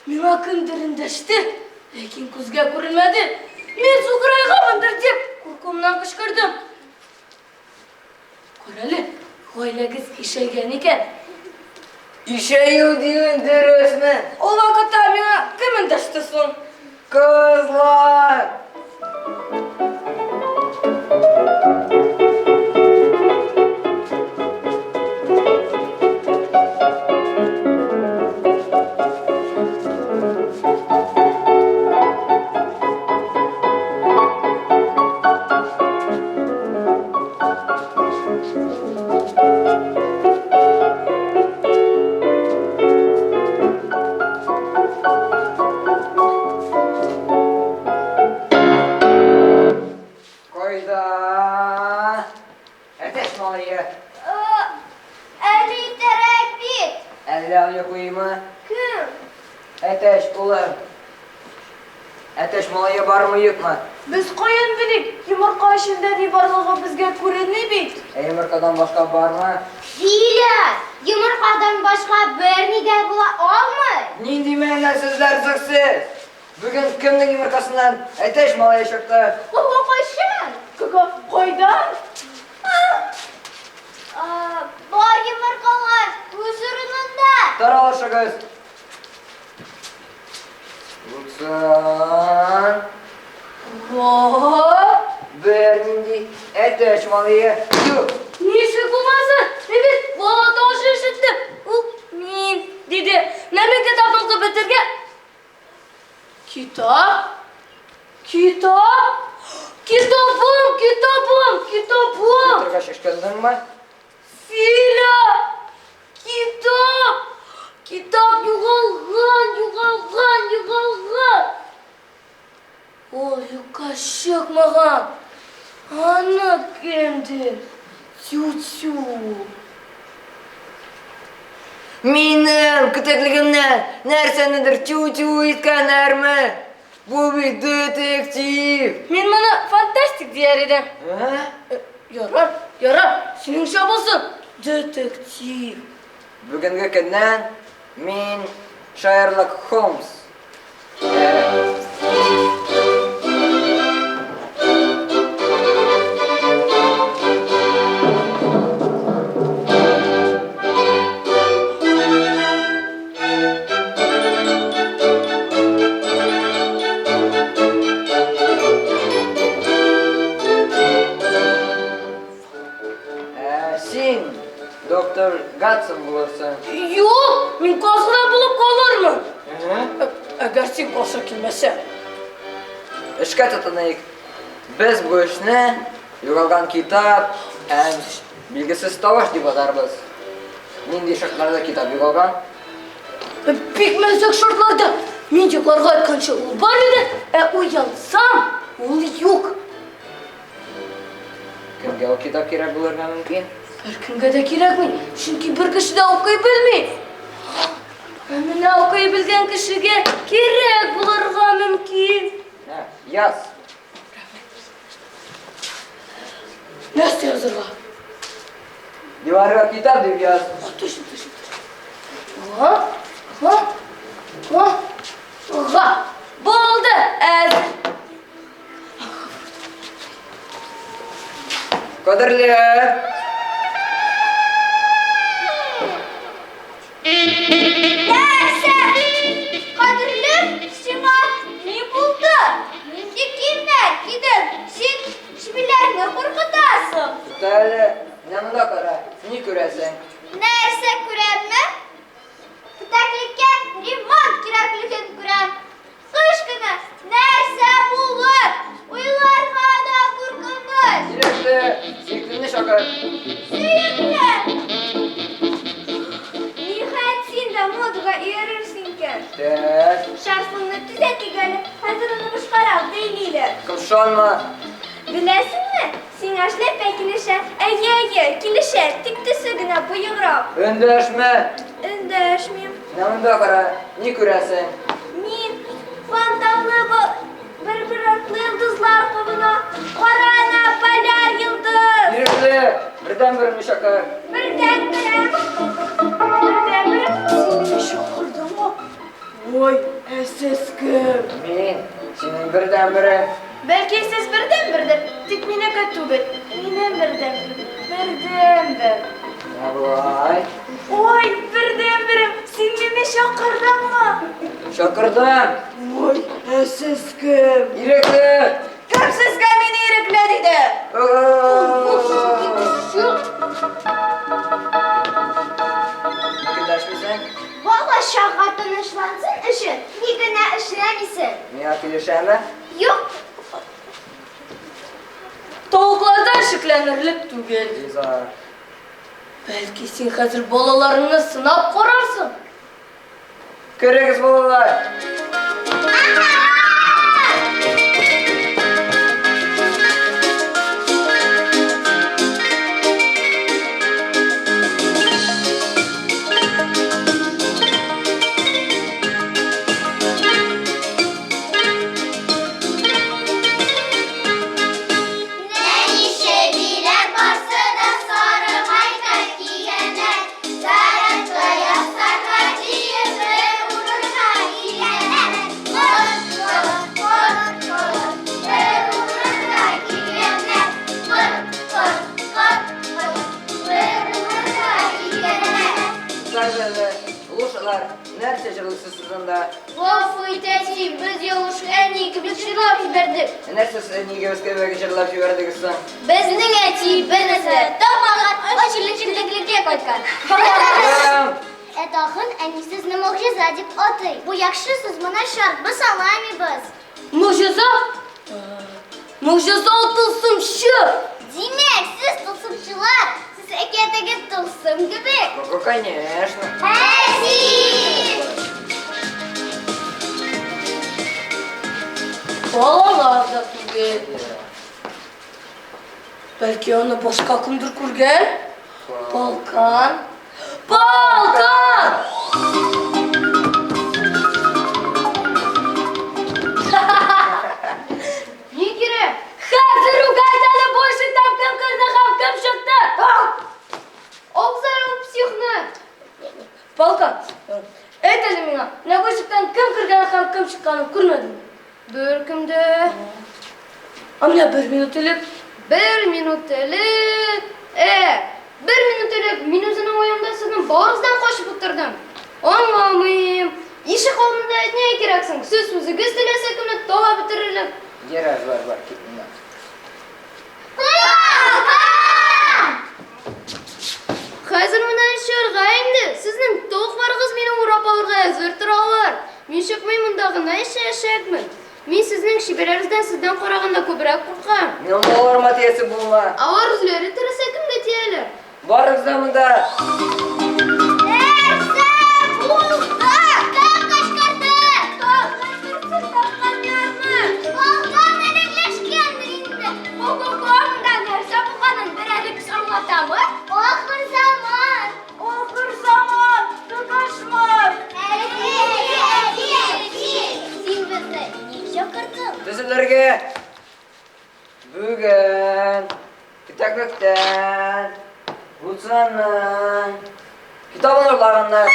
Миңа кемдер эндәште, ләкин күзгә күренмәде. Мин сукырайганмындыр дип, куркуымнан кычкырдым. Карале, гаиләгез ишәйгән икән. Ишәю диюең дөресме? Ул вакытта миңа кем эндәште соң? Кызлар! Кайда? Әтәч малае. Әле иртәрәк бит. Әллә йоклыймы? Кем? Әтәч, улым. Әтәч малае бармы, юкмы? Без каян белик, йомырка эчендә ни барлыгы безгә күренми бит. Ә йомыркадан башка бармы? Зилә, йомыркадан башка берни дә була алмый. Нинди мәгънәсезләр сез? Бүген кемнең йомыркасыннан әтәч малае чыкты? Кого кайчан? Кого кайдан? Бар йомыркалар үз урынында. Таралышыгыз. Луцан. Во! Бернинди әтәч малае юк. Ничек булмасын? Мин бит бала тавышы ишеттем. Ул мин, диде. Менә мин китапны укып бетергән. Китап? Китап? Китабым, китабым, китабым! Торгач ышкындыңмы? Филя! Китап! Китап югалган, югалган, югалган! Ул юкка чыкмаган. Аны кемдер тю-тю. Минем көтеклегемнән нәрсәнедер тю-тю иткәннәрме? Бу бит детектив! Мин моны фантастик дияр идем. Ә? Ярар, ярар, синеңчә булсын. Детектив. Бүгенге көннән мин Шерлок Холмс. Ә, Ә, син, доктор Гатсон булырсың. Юк, мин каз гына булып калырмын. Ә? Әгәр син каршы килмәсәң. Эшкә тотыныйк. Без бу эшне югалган китап һәм билгесез тавыш дип атарбыз. Нинди шартларда китап югалган? Бик мәзәк шартларда. Мин йокларга ятканчы ул бар иде, ә уянсам, ул юк. Кемгә ул китап кирәк булырга мөмкин? Беркемгә дә кирәкми, чөнки бер кеше дә укый белми. Ә менә укый белгән кешегә кирәк булырга мөмкин. Ә, яз. Нәрсә язырга? Диварга китап дип яз. Точно, точно, точно. Га, га, га, га. Булды, әзер. Кадерле. Нәрсә? Кадерлем, сиңа ни булды? Нинди киемнәр кидең? Син чебиләрне куркытасың. Тукта әле, менә монда кара, ни күрәсең? Нәрсә күрәмме? Кетәклеккә ремонт кирәклеген күрәм. Кыш көне нәрсә булыр? Уйларга да куркыныч. Сөекле, сөеклеңне чакыр. Сөекле! Ниһаять, син дә модага иярерсең икән. Так. Шарфыңны төзәтик әле, хәзер аны башкарак бәйлиләр. Кымшанма. Беләсеңме, сиңа эшләпә килешә. Әйе, әйе, килешә, тик төсе генә боеграк. Эндәшмә. Эндәшмим. Менә монда кара, ни күрәсең? Мин фонтанлы бер-бер артлы йолдызлар кабына. Кара әнә, поляр йолдыз! Ирекле, бердәнберемне чакыр. Бердәнберем. Бердәнберем. Син мине чакырдыңмы? Ой. Ә сез кем? Мин, синең бердәнберең. Бәлки сез бердәнбердер, тик минеке түгел. Минем бердәнберем, бердәнбер. Менә болай. Ой, бердәнберем, син мине чакырдыңмы? Чакырдым. Ой, ә сез кем? Ирекле. Кем сезгә мине ирекле диде? Ник эндәшмисең? Бала чага тынычлансын өчен ни генә эшләмисең. Миңа килешәме? Юк. Тавыклардан шикләнерлек түгел. Лиза. Бәлки син хәзер балаларыңны сынап карарсың? Керегез, балалар. Нәни чебиләр барсы да сары майка кигәннәр. Зарядка ясарга җыеп бер урынга килгәннәр. Кот, кот, кот, кот, бер урынга килгәннәр. Кот, кот, кот, кот, бер урынга килгәннәр. Сәрвәле, лошадлар, нәрсә җырлыйсыз сез анда? Гафу ит, әти, без ялгыш әни кебек җырлап җибәрдек. Ә нәрсә сез әнигез кебек җырлап җибәрдегез соң? Безнең әти бер нәрсә дә тапмаган, ачилек-чилеклеккә кайткан. Кем? Ә тагын әни сезне могҗиза дип атый. Бу яхшы сүз, моны шарт, без аңламыйбыз. Могҗиза? Могҗиза ул тылсымчы. Димәк, сез тылсымчылар, сез әкияттәге тылсым кебек. Ну, конечно. Әти! Балалар да түгел. Бәлки аны башка кемдер күргән? Полкан. Полкан! Ни кирәк? Хәзер үк әйт әле, бу ишектән кем керде һәм кем чыкты? Абзар ул психны. Полкан, әйт әле миңа, менә бу ишектән кем кергән һәм кем чыкканын күрмәдеңме? Беркем дә. Ә менә бер минут элек. Бер минут элек. Ә, бер минут элек мин үземнең уемда сезнең барыгыздан качып утырдым. Аңламыйм. Ишек алдында нигә кирәксең? Сез үзегез теләсә кемне таба бетерерлек. Ярар, бар, бар, кит моннан. Хәзер менә очарга инде. Сезнең тавыкларыгыз мине урап алырга әзер торалар. Мин чыкмыйм, монда гына яшәячәкмен. Мин сезнең чибәрләрегездән сездән караганда күбрәк куркам. Минем балаларыма тиясе булма. Алар үзләре теләсә кемгә тияләр. Барыгыз да монда. Нәрсә булды? Кем кычкырды? Тагын берсен тапканнармы? Алдан эләкләшкәндер инде. Ого-го, монда нәрсә булганын берәрегез аңлатамы? Ахыр заман! Ахыр заман! Тотышмас! Әти, әти, әти! Син безне ник чакырдың? Төзелергә. Бүген кетәклектән Гулсанның китабын урлаганнар.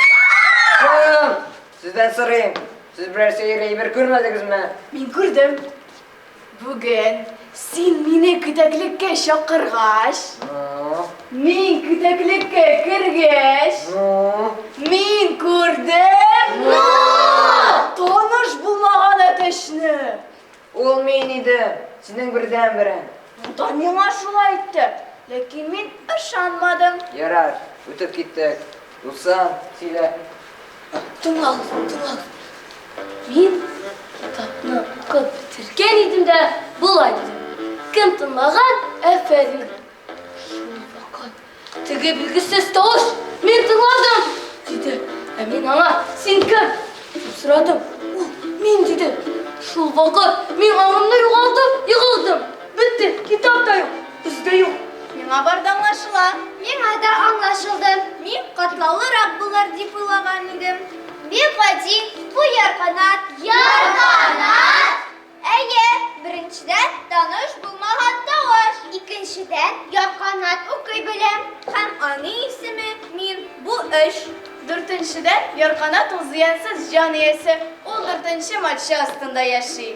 Кем? Сездән сорыйм. Сез берәр сәер әйбер күрмәдегезме? Мин күрдем. Бүген син мине кетәклеккә чакыргач, Ну, мин кетәклеккә кергәч, ну. мин күрдем. Таныш булмаган әтәчне. Ул мин идем. Синең бердәнберең. Бу да миңа шулай әйтте. Ләкин мин ышанмадым. Ярар, үтеп киттек. Гулсан, сөйлә. Тыңлагыз, тыңлагыз. Мин китапны укып бетергән идем дә, болай дидем. Кем тыңлаган, афәрин. Шул вакыт теге билгесез тавыш, мин тыңладым, диде. Ә мин аңа, син кем? дип сорадым. Ул, мин, диде. Шул вакыт мин аңымны югалтып, егылдым. Бетте, китап та юк, эз дә юк. Миңа бар да аңлашыла. Миңа да аңлашылды. Мин катлаулырак булыр дип уйлаган идем. Бик гади, бу ярканат. Ярканат? Әйе, беренчедән, таныш булмаган тавыш. Икенчедән, ярканат укый белә. Һәм аның исеме мин, бу эш. Дүртенчедән, ярканат ул зыянсыз җан иясе. Ул 14 нче матча астында яши.